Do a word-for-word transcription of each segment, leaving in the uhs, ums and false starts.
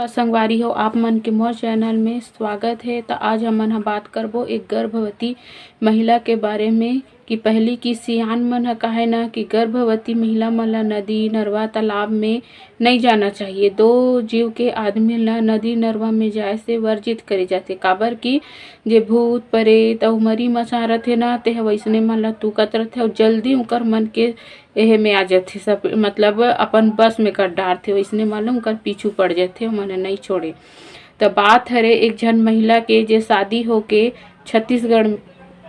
संगवारी हो, आप मन के मोर चैनल में स्वागत है। त आज हमन ह बात करबो एक गर्भवती महिला के बारे में कि पहली की सियान मन ह कहे ना कि गर्भवती महिला मन ला नदी, नरवा, तालाब में नहीं जाना चाहिए। दो जीव के आदमी ला नदी, नरवा में जाए से वर्जित करे जाथे, काबर कि जे भूत, परेत अउ मरी मचा रथे ना, तेह वैसने मन ला तुकत रथे अउ जल्दी उकर मन के एहे में आ जथे, सब मतलब अपन बस में कर डारथे, वैसने मन ला उकर पीछू पड़ जथे, ओमन नहीं छोड़े। त बात हरे एक झन महिला के, जे शादी होके छत्तीसगढ़,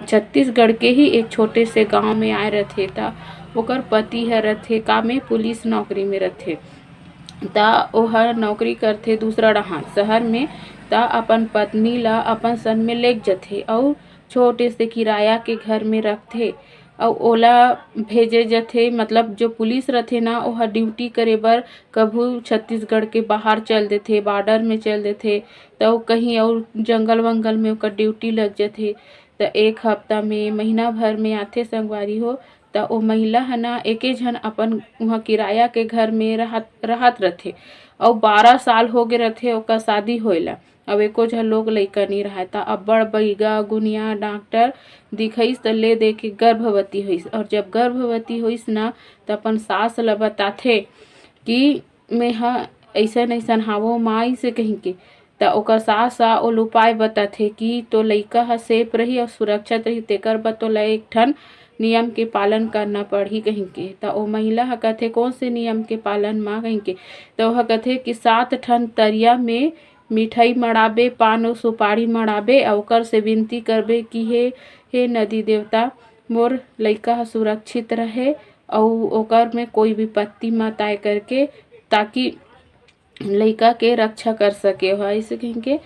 छत्तीसगढ़ के ही एक छोटे से गांव में आए रथे। त ओकर पति ह रथे का में, पुलिस नौकरी में रथे। त ओहर नौकरी करथे दूसरा डहार शहर में। त अपन पत्नी ला अपन संग में लेग जथे अउ छोटे से किराया के घर में रखथे अउ ओला भेजे जथे, मतलब जो पुलिस रथे ना, ओहर ड्यूटी करे बर कभू छत्तीसगढ़ के बाहर चल देथे, बॉर्डर में चल देथे, त ओ कहीं अउ जंगल वंगल में ओकर ड्यूटी लग जथे। त एक हफ्ता में, महीना भर में आथे संगवारी हो। त ओ महिला ह ना एके झन अपन उहाँ किराया के घर में रहत, रहत रथे अउ बारह साल हो गे रथे ओकर शादी होए ला। अब एको झन लोग लइका नी रहय, त अब्बड़ बइगा, गुनिया, डॉक्टर दिखइस त ले दे के गर्भवती होइस। और जब गर्भवती होइस ना, त अपन सास ल बताथे कि मैं ह अइसन अइसन हावों माँ, अइसे कहिके। त ओकर सास ह ओला उपाय बताथे कि तो लइका ह सेफ रही और सुरक्षित रही, तेकर बर तोला एक ठन नियम के पालन करना पड़ही कहिके। त ओ महिला ह कथे, "कौन से नियम के पालन, माँ?" कहिके। त ओह कथे कि सात ठन तरिया में मिठाई मड़ाबे, पान अउ सुपारी मड़ाबे, अउ ओकर से विनती करबे कि हे, हे नदी देवता, मोर लइका ह सुरक्षित रहे अउ ओकर में कोई विपत्ति मत आए करके, ताकि लइका के रक्षा कर सके ओह, अइसे कहिके।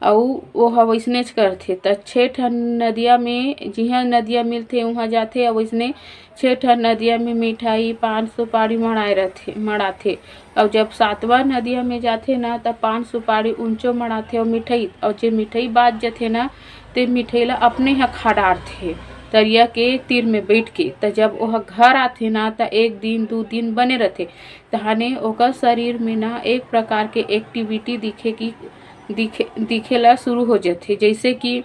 अउ ओह वइसनेच करथे। त छे ठन नदिया में, जिहाँ नदिया मिलथे, उहाँ जाथे, अउ वइसने छे ठन नदिया में मिठाई, पान, सुपारी मड़ाए रथे, मड़ाथे। अउ जब सातवां नदिया में जाथे ना, त पान, सुपारी उंचो मड़ाथे अउ मिठाई, अउ जे मिठाई बाच जथे ना, ते मिठाई ला अपने ह खा डारथे तरिया के तीर में बैठ के। त जब ओह घर आथे ना, त एक दिन, दू दिन बने रथे। तहाने ओकर शरीर में ना एक प्रकार के एक्टिविटी दिखे की, दिखे, दिखे ला शुरू हो जथे, जैसे कि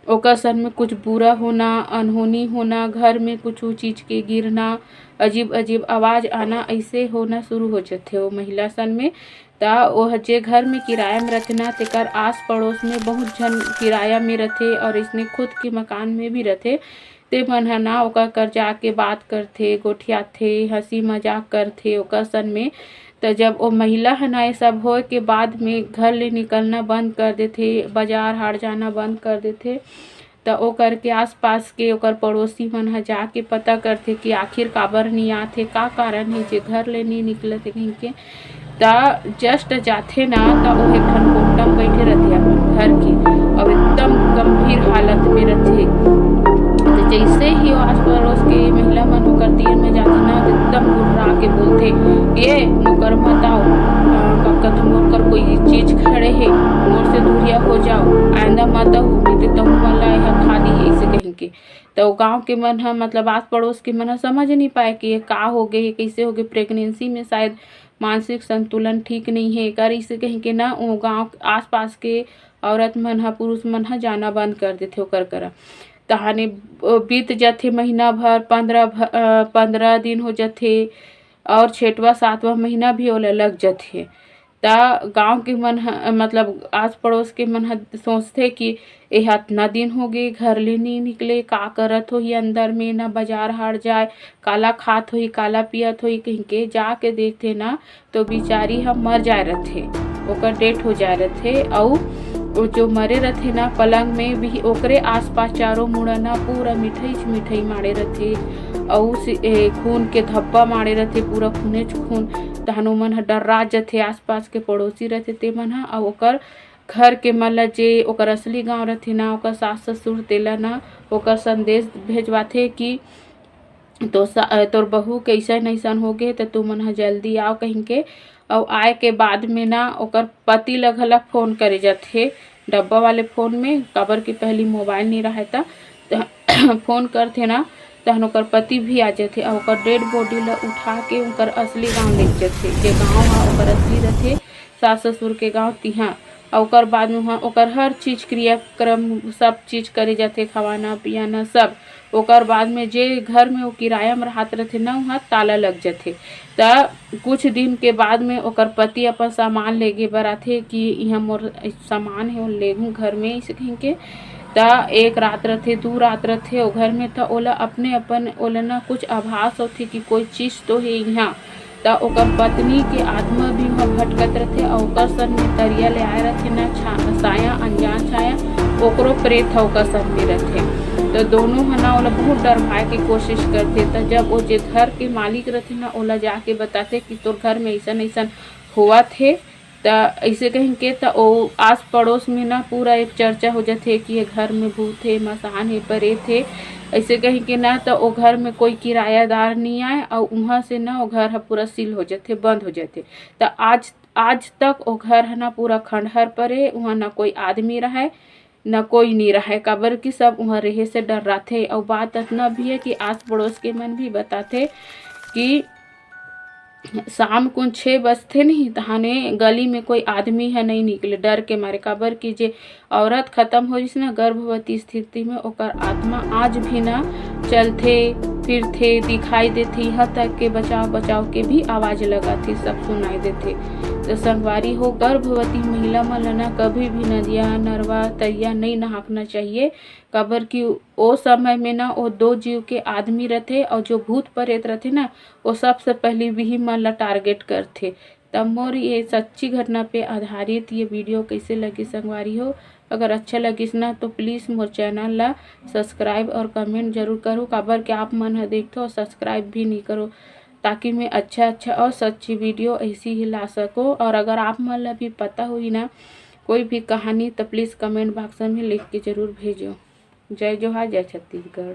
ओकर सर में कुछ बुरा होना, अनहोनी होना, घर में कुछ चीज के गिरना, अजीब अजीब आवाज आना, ऐसे होना शुरू हो जथे ओ महिला सन में। त ओह जे घर में किराया में रथे ना, तेकर आस पड़ोस में बहुत झन किराया में रथे और इसने खुद के मकान में भी रथे। ते मन ह ना ओकर कर जाके बात करथे, गोठियाथे, हंसी मजाक करथे ओकर सन में। त जब ओ महिला ह ना ये सब होए के बाद में घर ले निकलना बंद कर देथे, बाजार हाट जाना बंद कर देथे, त ओकर के आसपास के ओकर पड़ोसी मन ह जाके पता करथे कि आखिर काबर नी आथे, का कारण हे जे घर ले नी निकलत हे कहिके। त जस्ट जाथे ना, त ओ एक ठन कोंटा म बइठे रथे अपन घर के, अउ एकदम गंभीर हालत में रथे। त जैसे ही ओ आस पड़ोस के महिला मन ओकर तीर में जाथे ना, त एकदम गुर्रा के बोलथे, "ए नौकर मत आओ, अ, का कहथे, मोर कर कोई चीज खड़े हे, मोर से दूरिया हो जाओ, आइंदा मत आओ, नहीं तो तहु मन ला एहा खा दी," ऐसे कहिके। त ओ गांव के मन ह, मतलब आस पड़ोस के मन ह समझ नहीं पाए कि ये का हो गए, कैसे हो गए, प्रेगनेंसी में शायद मानसिक संतुलन ठीक नहीं है, एकर इसे कहिके ना ओ गांव आसपास के औरत मन ह, पुरुष मन ह जाना बंद कर देथे ओकर करा। तहाने, अ, बीत जाथे महीना भर, पंद्रह भ-, अ, पंद्रह दिन हो जाथे और छेटवा सातवां महीना भी ओला लग जाथे। त गांव के मन ह, मतलब आस पड़ोस के मन ह सोचथे कि एह अतना दिन हो गे, घर ले नी निकले, का करत होही अंदर में, ना बाजार हाट जाए, काला खात होही, काला पियत होही कहिके जाके देखथे ना, तो बिचारी ह मर जाए रथे, ओकर डेथ हो जाए रथे। अउ ओ जो मरे रथे ना पलंग में भी, ओकरे आसपास चारों मुड़ा ना पूरा मिठाई च मिठाई माड़े रथे, अउ सि-, ए, खून के धब्बा माड़े रथे, पूरा खूनेच खून। तहन ओमन ह डर्रा जथे, आसपास के पड़ोसी रथे ते मन ह, अउ ओकर घर के मन ल, जे ओकर असली गांव रथे ना, ओकर सास ससुर, तेला ना ओकर संदेश भेजवाथे कि तो सा-, तोर बहू के अइसन अइसन हो गे, त तुमन ह जल्दी आओ कहिके। अउ आए के बाद में ना ओकर पति ल घला फोन करे जाथे डब्बा वाले फोन में, काबर कि पहली मोबाइल नहीं रहय त, त फोन करथे ना, तहन ओकर पति भी आ जाथे अउ ओकर डेड बॉडी ल उठा के ओकर असली गांव ले जाथे, जे गांव ह ओकर असली रथे। सास ससुर के गांव तिहां। अउ ओकर बाद में उहां ओकर हर चीज, क्रियाक्रम, सब चीज करे जाथे, खवाना पियाना सब। ओकर बाद में जे घर में वो किराया में रहत रथे ना, उहां ताला लग जथे। त कुछ दिन के बाद में ओकर पति अपन सामान लेगे बर आथे कि इहां मोर सामान हे, वो लेगहूं घर में, इसे कहिके। त एक रात रथे, दू रात रथे ओ घर में, त ओला अपने अपन, ओला ना कुछ आभास होथे कि कोई चीज तो हे इहां। त ओकर पत्नी के आत्मा भी वहां भटकत रथे, अउ ओकर संग में तरिया ले आए रथे ना छा-, साया, अनजान छाया, ओकरो प्रेत ह ओकर संग में रथे। त दोनों ह ना ओला बहुत डरवाए के कोशिश करथे। त जब वो जे घर के मालिक रथे ना, ओला जाके बताथे कि तोर घर में अइसन अइसन होवत हे। त अइसे कहिके त ओ आस पड़ोस में ना पूरा एक चर्चा हो जाथे कि ये घर में भूत हे, मसान हे, परेत हे। अइसे कहिके ना त ओ घर में कोई किरायादार नहीं आए, अउ उहां से ना ओ घर ह पूरा सील हो जाथे, बंद हो जाथे। त आज, आज तक ओ घर ह ना पूरा खंडहर परे, उहां ना कोई आदमी रहय, न कोई नी रहय, काबर कि सब उहां रहे से डर्राथे। अउ बात अतना भी हे कि आस पड़ोस के मन भी बताथे कि शाम कुन छः बजथे नहीं, तहाने गली में कोई आदमी ह नहीं निकले डर के मारे, काबर कि जे औरत खतम हो जिस ना गर्भवती स्थिति में, ओकर आत्मा आज भी ना चलथे फिरथे, दिखाई देथे, यहाँ तक के बचाव बचाव के भी आवाज लगाथे, सब सुनाई देथे। तो संगवारी हो, गर्भवती महिला मन ल ना कभी भी नदिया, नरवा, तरिया नहीं नहाकना चाहिए, काबर कि ओ समय में ना ओ दो जीव के आदमी रथे, और जो भूत प्रेत रथे ना, वो सबसे पहली वही मन ला टारगेट करथे। तब मोर ये सच्ची घटना पे आधारित ये वीडियो कैसे लगी संगवारी हो? अगर अच्छा लगिस ना तो प्लीज मोर चैनल ला सब्सक्राइब और कमेंट जरूर करो, काबर कि आप मन ह देखथो और सब्सक्राइब भी नहीं करो, ताकि मैं अच्छा अच्छा और सच्ची वीडियो ऐसी ही ला सको। और अगर आप मन ला भी पता होही ना कोई भी कहानी, तो प्लीज कमेंट बॉक्स में लिख के जरूर भेजो। जय जोहार, जय छत्तीसगढ़।